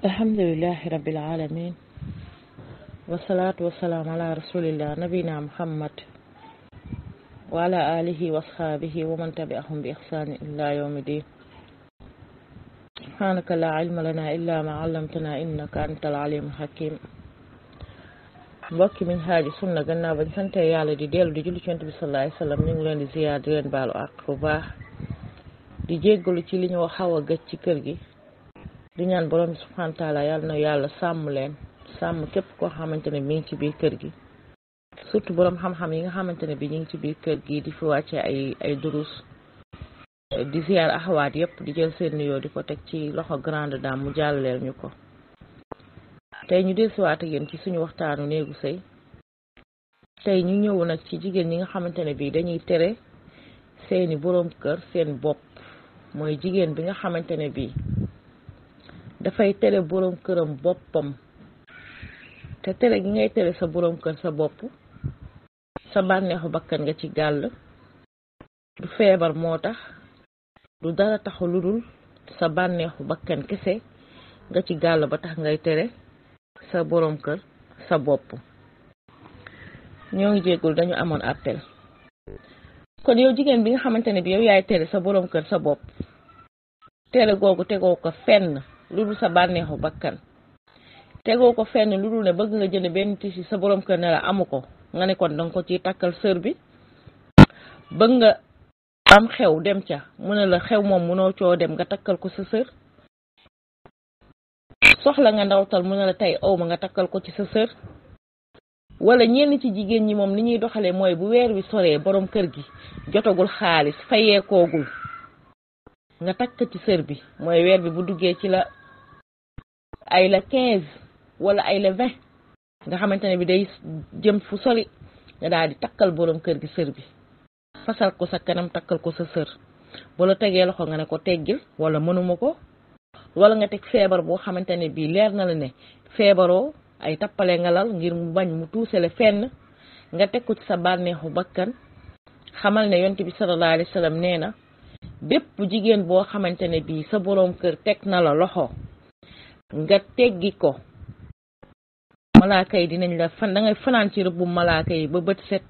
alhamdulillahi rabbil alamin wassalatu wassalamu ala rasulillah nabina muhammad wa ala alihi wa ashabihi wa man tabi'ahum bi ihsani ila yawmiddin subhanaka la ilma lana illa ma 'allamtana innaka antal alimul hakim. mbokki min haaji sunna gannaaw bañ sante yàlla di dellu di julli ci Yonent bi sallallahu alayhi wasallam ñu ngi leen di ziyaar di leen baalu ak bu baax di jéggalu ci li ñu xaw a gëj ci kër gi di ñaan borom bi subhanahu wa ta'ala yàlla na yàlla sàmm leen sàmm képp koo xamante ne mi ngi ci biir kër gi, surtout borom xam-xam yi nga xamante ne bi ñu ngi ci biir kër gi di fi wàcce ay durus di ziyaar axawaat yëpp di jël seen nuyoo di ko teg ci loxo grande dame mu jàllaleel ñu ko. tey ñu dellusiwaat ak yéen ci suñu waxtaanu néegu sëy. tey ñu ñëw nag ci jigéen ñi nga xamante ne bii dañuy tere seeni boroom kër seen bopp, mooy jigéen bi nga xamante ne bii dafay tere boroom këram boppam. te tere gi ngay tere sa boroom kër sa bopp, sa bànneexu bakkan nga ci gàll, du feebar moo tax, du dara taxu lu dul sa bànneexu bakkan kese nga ci gàll ba tax ngay tere sa boroom kër sa bopp. ñoo ngi jéggul dañu amoon appel. kon yow jigéen bi nga xamante ne bi yow yaay tere sa boroom kër sa bopp, tere googu tegoo ko fenn lu dul sa bànneexu bakkan, tegoo ko fenn lu dul ne bëgg nga jënd benn tissu sa boroom kër ne la amu ko nga ne kon danga ko ciy takkal sër bi. bëgg nga am xew dem ca mu ne la xew moom mënoo coo dem nga takkal ko sa sër. soxla nga ndawtal mu ne la tey aw ma nga takkal ko ci sa sër. wala ñenn ci jigéen ñi moom ni ñuy doxalee mooy bu weer wi soree boroom kër gi jotagul xaalis fayeekoogul nga takk ci sër bi, mooy weer bi bu duggee ci la ay la 15 wala ay la 20 nga xamante ne bi day jëm fu sori nga daal di takkal boroom kër gi sër bi, fasal ko sa kanam takkal ko sa sër. boo la tegee loxo nga ne ko teggil wala mënuma ko, wala nga teg feebar boo xamante ne bii leer na la ne feebaroo, ay tappale nga lal ngir mu bañ mu tuusale fenn, nga teg ko ci sa bànneexu bakkan. xamal ne Yonent bi sallallahu alayhi wasallam nee na bépp jigéen boo xamante ne bii sa boroom kër teg na la loxo nga teggi ko, malaaka yi dinañ la da ngay fanaan ci rëbbum malaaka yi ba bët set,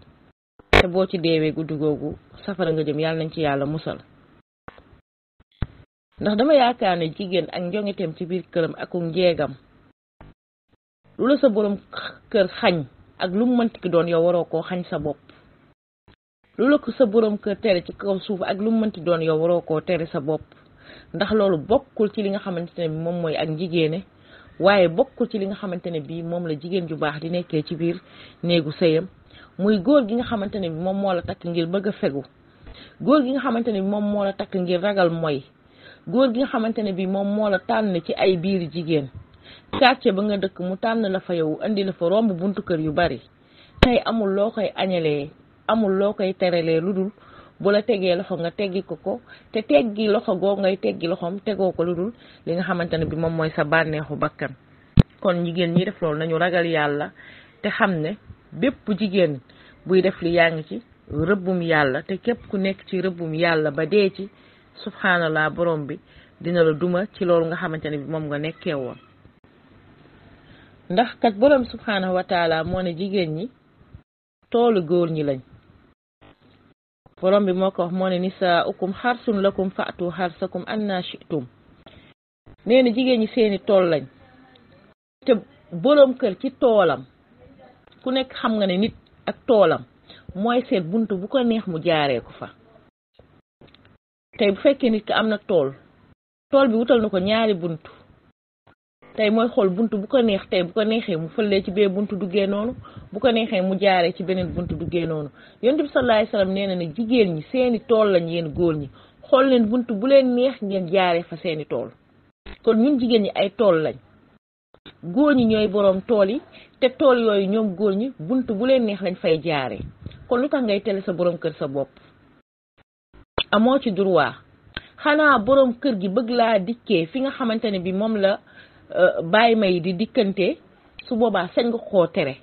te boo ci deewee guddi googu safara nga jëm, yàlla nañ ci yàlla musal. ndax dama yaakaar ne jigéen ak njongeteem ci biir këram ak njeegam, lu la sa boroom kër xañ ak lu mu mënti ki doon yow waroo koo xañ sa bopp. lu la ko sa boroom kër tere ci kaw suuf ak lu mu mënti doon yow waroo koo tere sa bopp, ndax loolu bokkul ci li nga xamante ne bi moom mooy ak njigéene, waaye bokkul ci li nga xamante ne bi moom la jigéen ju baax di nekkee ci biir néegu sëyam. muy góor gi nga xamante ne bi moom moo la takk ngir bëgg a fegu, góor gi nga xamante ne bi moom moo la takk ngir ragal mooy, góor gi nga xamante ne bi moom moo la tànn ci ay biir jigéen. quartier ba nga dëkk mu tànn la fa yow andi la fa romb buntu kër yu bari, tey amul loo koy añalee, amul loo koy terelee lu dul bu la tegee loxo nga teggi ko, te teggi loxo goo ngay teggi loxoom tegoo ko lu dul li nga xamante ne bi moom mooy sa bànneexu bakkan. kon jigéen ñi def loolu nañu ragal yàlla te xam ne bépp jigéen buy def li yaa ngi ci rëbbum yàlla, te képp ku nekk ci rëbbum yàlla ba dee ci, subhanallah, borom bi dina la duma ci loolu nga xamante ne bi moom nga nekkee woon. ndax kat borom subhanahu wa ta'ala moo ne jigéen ñi toolu góor ñi lañ. borom bi moo ko wax, moo ne nisaa'ukum harsun lakum fa'tu harsakum anna shi'tum. nee na jigéen ñi seeni tool lañ, te borom kër ci toolam, ku nekk xam nga ne nit ak toolam mooy seet buntu bu ko neex mu jaaree ko fa. tey bu fekkee nit ki am na tool bi wutal na ko ñaari buntu, tey mooy xool buntu bu ko neex, tey bu ko neexee mu fëlee ci bee buntu duggee noonu, bu ko neexee mu jaaree ci beneen buntu duggee noonu. Yonent bi sallallahu alayhi wasallam nee na ne jigéen ñi seeni tool lañ, yéen góor ñi xool leen buntu bu leen neex ngeen jaaree fa seeni tool. kon ñun jigéen ñi ay tool lañ, góor ñi ñooy boroom tool yi, te tool yooyu ñoom góor ñi buntu bu leen neex lañ fay jaaree. kon lu tax ngay tele sa boroom kër sa bopp? amoo ci droit. xanaa boroom kër gi bëgg laa dikkee fi nga xamante ne bi moom la bàyyi may di dikkante, su boobaa sañ nga koo tere.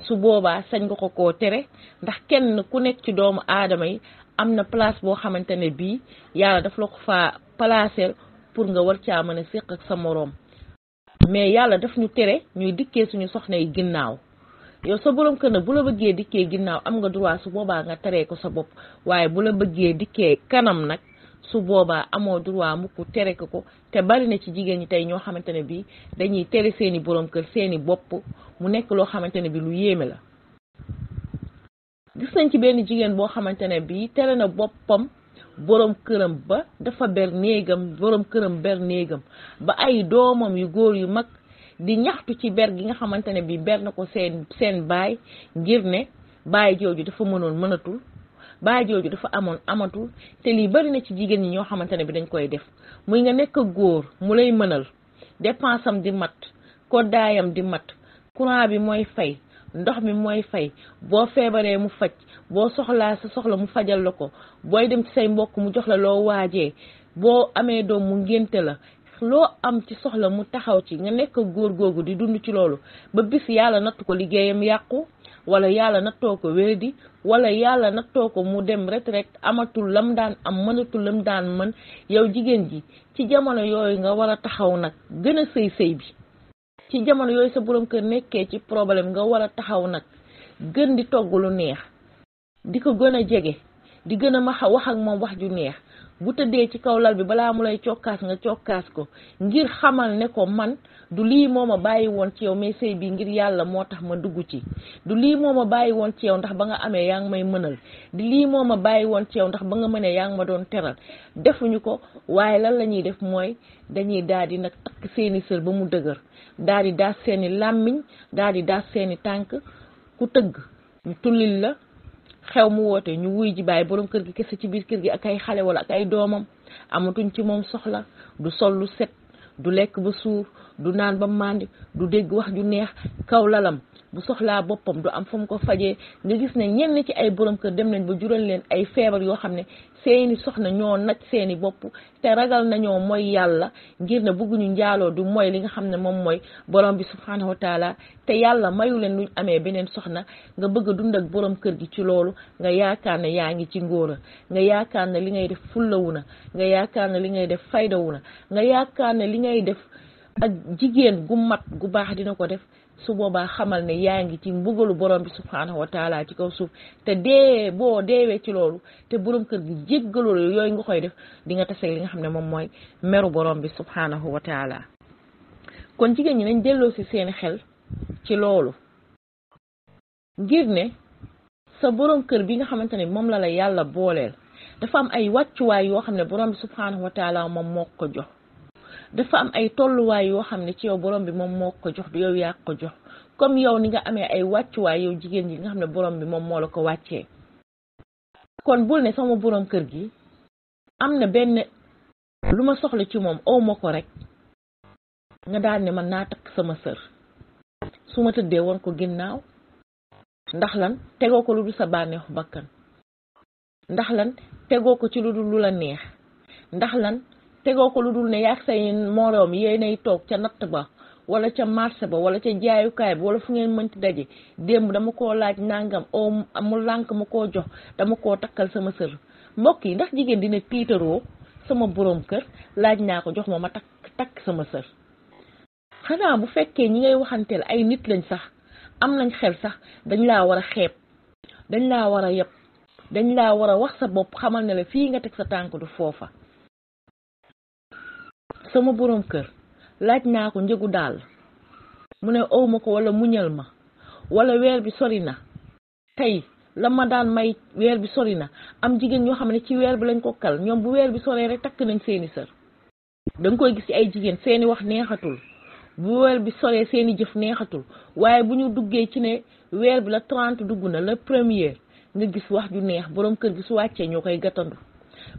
su boobaa sañ nga ko koo tere, ndax kenn ku nekk ci doomu aadama yi am na place boo xamante ne bii yàlla daf la ko faa placer pour nga war caa mën a séq ak sa moroom. mais yàlla daf ñu tere ñuy dikkee suñu soxna yi ginnaaw. yow sa borom kër nag bu la bëggee dikkee ginnaaw am nga droit su boobaa nga teree ko sa bopp waaye bu la bëggee dikkee kanam nag su boobaa amoo droit mukk tere ko te bari na ci jigéen ñi tey ñoo xamante ne bii dañuy tere seeni borom kër seeni bopp mu nekk loo xamante ne bi lu yéeme la. gis nañ ci benn jigéen boo xamante ne bii tere na boppam borom këram ba dafa ber néegam borom këram ber néegam ba ay doomam yu góor yu mag di ñaxtu ci ber gi nga xamante ne bii ber na ko seen baay ngir ne baay jooju dafa mënatul baay jooju dafa amatul te lii bari na ci jigéen ñi ñoo xamante ne bi dañ koy def muy nga nekk góor mu lay mënal dépense am di mat koddaayam di mat courant bi mooy fay ndox mi mooy fay boo feebaree mu faj boo soxlaa sa soxla mu fajal la ko booy dem ci say mbokk mu jox la loo waajee boo amee doom mu ngénte la loo am ci soxla mu taxaw ci nga nekk góor googu di dund ci loolu ba bis yàlla natt ko liggéeyam yàqu wala yàlla nattoo ko wérdi wala yàlla nattoo ko mu dem retraite amatul lam daan am mënatul lam daan mën yow jigéen ji ci jamono yooyu nga war a taxaw nag gën a sëy bi ci jamono yooyu sa borom kër nekkee ci problème nga war a taxaw nag gën di togg lu neex di ko gën a jege di gën a wax ak moom wax ju neex bu tëddee ci kaw lal bi balaa mu lay cokkaas nga cokkaas ko ngir xamal ne ko man du lii moo ma bàyyi woon ci yow mais sëy bi ngir yàlla moo tax ma dugg ci du lii moo ma bàyyi woon ci yow ndax ba nga amee yaa ngi may mënal di lii moo ma bàyyi woon ci yow ndax ba nga mënee yaa ngi ma doon teral defuñu ko waaye lan la ñuy def mooy dañuy daal di nag takk seeni sër ba mu dëgër daal di daas seeni làmmiñ daal di daas seeni tànk ku tëgg ñu tullil la xew mu woote ñu wuy ji bàyyi borom kër gi kese ci biir kër gi ak ay xale wala ak ay doomam amatuñ ci moom soxla du sol lu set du lekk ba suur du naan ba màndi du dégg wax ju neex kaw lalam bu soxlaa boppam du am fu mu ko fajee nga gis ne ñenn ci ay borom kër dem nañ ba jural leen ay feebar yoo xam ne seeni soxna ñoo naj seeni bopp te ragal nañoo mooy yàlla ngir ne bëgguñu njaaloo du mooy li nga xam ne moom mooy borom bi subhanahu wa taala te yàlla mayu leen luñ amee beneen soxna nga bëgg a dund ak borom kër gi ci loolu nga yaakaar ne yaa ngi ci ngóora nga yaakaar ne li ngay def fullawu na nga yaakaar ne li ngay def faydawu na nga yaakaar ne li ngay def ak jigéen gu mat gu baax dina ko def su boobaa xamal ne yaa ngi ci mbugalu borom bi subhanahu wa taala ci kaw suuf te boo deewee ci loolu te borom kër gi jéggaloo yooyu nga koy def di nga tase li nga xam ne moom mooy meru borom bi subhanahu wa taala kon jigéen ñi nañ delloo si seeni xel ci loolu ngir ne sa borom kër bi nga xamante ne moom la yàlla booleel dafa am ay wàccuwaay yoo xam ne borom bi subhanahu wa taala moom moo ko jox dafa am ay tolluwaay yoo xam ne ci yow borom bi moom moo ko jox du yow yaa ko jox comme yow ni nga amee ay wàccuwaay yow jigéen ji nga xam ne borom bi moom moo la ko wàccee kon bul ne sama borom kër gi am na benn lu ma soxla ci moom aw ma ko rek nga daal ne man naa takk sama sër su ma tëddee woon ko ginnaaw ndax lan tegoo ko lu dul sa bànneexu bakkan ndax lan tegoo ko ci lu dul lu la neex ndax lan tegoo ko lu dul ne yaag say moroom yéenay toog ca natt ba wala ca marché ba wala ca jaayukaay ba wala fu ngeen mënti daje démb dama koo laaj nangam mu lànk ma koo jox dama koo takkal sama sër mbokk yi ndax jigéen dina tiitaroo sama borom kër laaj naa ko jox ma takk sama sër xanaa bu fekkee ñi ngay waxanteel ay nit lañ sax am nañ xel sax dañ laa war a xeeb dañ laa war a yeb dañ laa war a wax sa bopp xamal ne la fii nga teg sa tànk du foofa sama borom kër laaj naa ko njëgu daal mu ne aw ma ko wala muñal ma wala weer bi sori na tey la ma daan may weer bi sori na am jigéen ñoo xam ne ci weer bi lañ ko kal ñoom bu weer bi soree rek takk nañ seeni sër danga koy gis ci ay jigéen seeni wax neexatul bu weer bi soree seeni jëf neexatul waaye bu ñu duggee ci ne weer bi la 30 dugg na la premier nga gis wax ju neex borom kër gi su wàccee ñoo koy gàttandu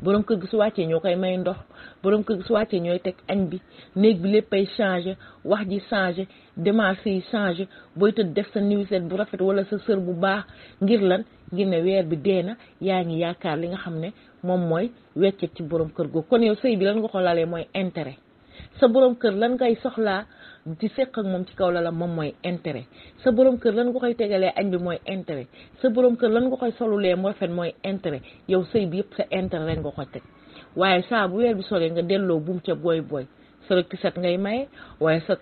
borom kër gi su wàccee ñoo koy may ndox borom kër gi su wàccee ñooy teg añ bi néeg bi léppay changé wax ji changé démarche yi changé booy tëdd def sa nuisette bu rafet wala sa sër bu baax ngir lan ngir ne weer bi dee na yaa ngi yaakaar li nga xam ne moom mooy weccet ci borom kër googu kon yow sëy bi lan nga ko lalee mooy intérêt sa borom kër lan ngay soxlaa di seq ak moom ci kaw la moom mooy intérêt sa borom kër lan nga koy tegalee añ bi mooy intérêt sa borom kër lan nga koy solulee mu rafet mooy intérêt yow sëy bi yëpp sa intérêt rek nga ko teg waaye saa bu weer bi solee nga delloo buum ca booy sa rëkk set ngay maye waaye sa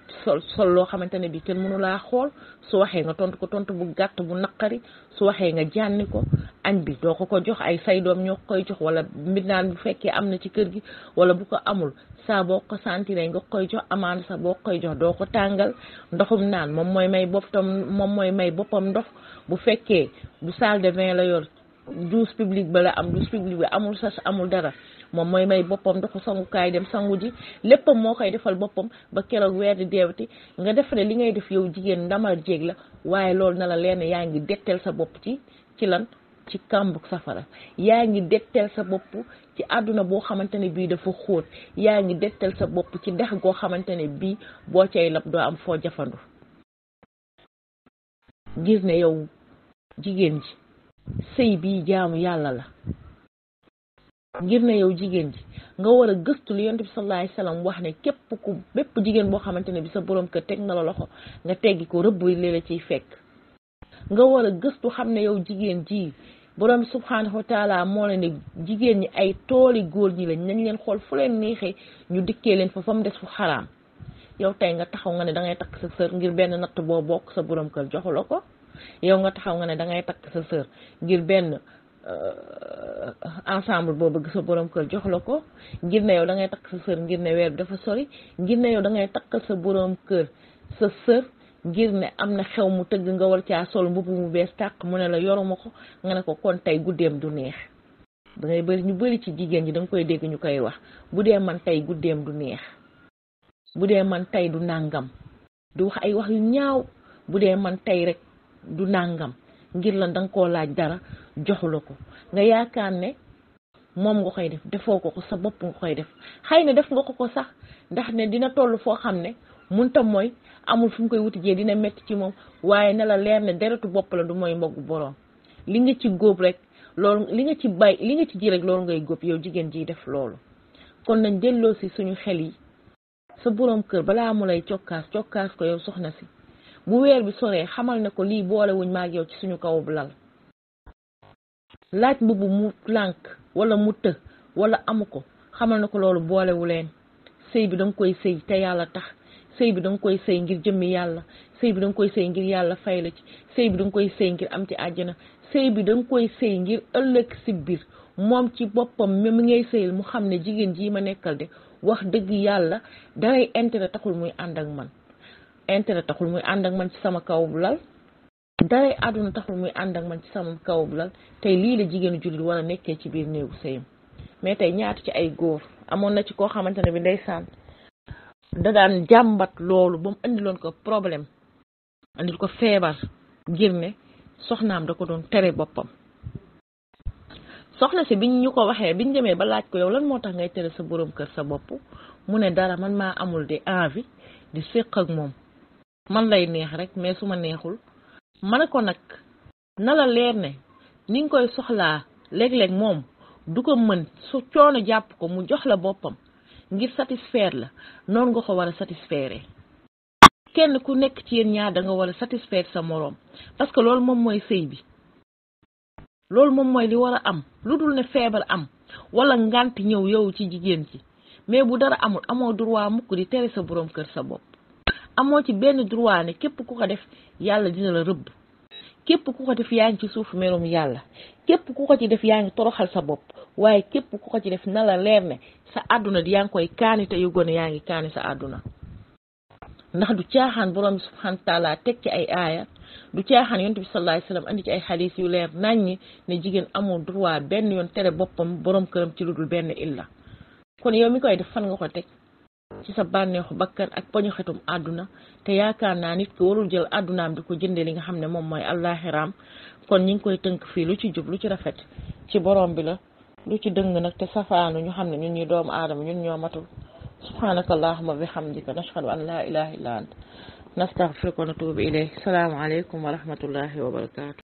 sol loo xamante ne bi kenn mënu laa xool su waxee nga tontu ko tontu bu gàtt bu naqari su waxee nga jànni ko añ bi doo ko jox ay say doom ñoo koy jox wala mbindaan bu fekkee am na ci kër gi wala bu ko amul saa boo ko sentiree nga koy jox amaana sax boo koy jox doo ko tàngal ndoxum naan moom mooy may boppam ndox bu fekkee du salle de bain la yor douche publique ba la am douche publique bi amul sas amul dara moom mooy may boppam ndoxu sangukaay dem sangu ji léppam moo koy defal boppam ba keroog weer di deewati nga def ne li ngay def yow jigéen ndamal jéeg la waaye loolu na la leen yaa ngi detteel sa bopp ci lan ci kàmbuk safara yaa ngi detteel sa bopp ci àdduna boo xamante ne bii dafa xóot yaa ngi detteel sa bopp ci dex goo xamante ne bii boo cay lab doo am foo jafandu gis ne yow jigéen ji sëy bii jaamu yàlla la ngir ne yow jigéen ji nga war a gëstu li yonent bi sallallahu alayhi wasallam wax ne bépp jigéen boo xamante ne bi sa borom kër teg na la loxo nga teggi ko rëbb li la ciy fekk nga war a gëstu xam ne yow jigéen ji borom subhanahu wa taala moo la ne jigéen ñi ay tooli góor ñi lañ nañ leen xool fu leen neexee ñu dikkee leen fa mu des fu xaraam yow tey nga taxaw nga ne dangay takk sa sër ngir benn natt boo bokk sa borom kër joxu la ko yow nga taxaw nga ne dangay takk sa sër ngir benn ensemble boo bëgg sa borom kër jox la ko ngir ne yow dangay takk sa sër ngir ne weer bi dafa sori ngir ne yow dangay takkal sa borom kër sa sër ngir ne am na xew mu tëgg nga war caa sol mbubb mu bees tàq mu ne la yoruma ko nga ne ko kon tey guddeem du neex dangay bëri ñu bëri ci jigéen ñi danga koy dégg ñu koy wax bu dee man tey guddeem du neex bu dee man tey du nàngam du wax ay wax yu ñaaw bu dee man tey rek du nàngam ngir lan danga koo laaj dara joxu la ko nga yaakaar ne moom nga koy def defoo ko sa bopp nga koy def xëy na def nga ko sax ndax ne dina toll foo xam ne munta mooy amul fu mu koy wuti jee dina metti ci moom waaye ne la leer ne deretu bopp la du mooy mboggu boroom li nga ci góob rek loolu li nga ci bay li nga ci ji rek loolu ngay góob yow jigéen ji def loolu kon nañ delloo si suñu xel yi sa boroom kër balaa mu lay cokkaas ko yow soxna si bu weer bi soree xamal ne ko lii boole wuñ maag yow ci suñu kaw bu lal laaj mbubb mu lànk wala mu të wala amu ko xamal ne ko loolu boolewu leen sëy bi danga koy sëy te yàlla tax sëy bi danga koy sëy ngir jëmmi yàlla sëy bi danga koy sëy ngir yàlla fay la ci sëy bi danga koy sëy ngir am ci àjjana sëy bi danga koy sëy ngir ëllëg si biir moom ci boppam mi ngay sëyal mu xam ne jigéen jii ma nekkal de wax dëgg yàlla daray intérêt taxul muy ànd ak man intérêt taxul muy ànd ak man ci sama kaw bu lal daray àdduna taxul muy ànd ak man ci sama kaw bu lal tey lii la jigéenu jullit war a nekkee ci biir néegu sëyam mais tey ñaata ci ay góor amoon na ci koo xamante ne bi ndeysaan da daan jàmbat loolu ba mu andiloon ko problème andil ko feebar ngir ne soxnaam da ko doon tere boppam soxna si biñ ñu ko waxee biñ demee ba laaj ko yow lan moo tax ngay tere sa borom kër sa bopp mu ne dara man maa amul di envie di séq ak moom man lay neex rek mais su ma neexul ma ne ko nag na la leer ne ni nga koy soxlaa léeg-léeg moom du ko mën su coono jàpp ko mu jox la boppam ngir satisfaire la noonu nga ko war a satisfaire kenn ku nekk ci yéen ñaar da nga war a satisfaire sa moroom parce que loolu moom mooy sëy bi loolu moom mooy li war a am lu dul ne feebar am wala ngant ñëw yow ci jigéen ci mais bu dara amul amoo droit mukk di tere sa borom kër sa bopp amoo ci benn droit ne képp ku ko def yàlla dina la rëbb képp ku ko def yaa ngi ci suuf merum yàlla képp ku ko ci def yaa ngi toroxal sa bopp waaye képp ku ko ci def na la leer ne sa àdduna di yaa ngi koy kaani te yu gone yaa ngi kaani sa àdduna ndax du caaxaan borom bi subhanahu wa taala teg ci ay aaya du caaxaan yonent bi sallallahu alayhi wasallam andi ci ay xadiis yu leer naññi ne jigéen amul droit benn yoon tere boppam borom këram ci lu dul benn illa kon yow mi koy def fan nga ko teg ci sa bànneexu bakkan ak poñu xetum àdduna te yaakaar naa nit ki warul jël àddunaam di ko jëndee li nga xam ne moom mooy àllaaxiraam kon ñi ngi koy tënk fii lu ci jub lu ci rafet ci borom bi la lu ci dëng nag te safaanu ñu xam ne ñun ñi doomu aadama ñun ñoo matul subhanaka allahumma bihamdika nashhadu an la ilaha illa anta nastaghfiruka wa natubu ilayk salaamu alaykum wa rahmatullahi wa barakatuh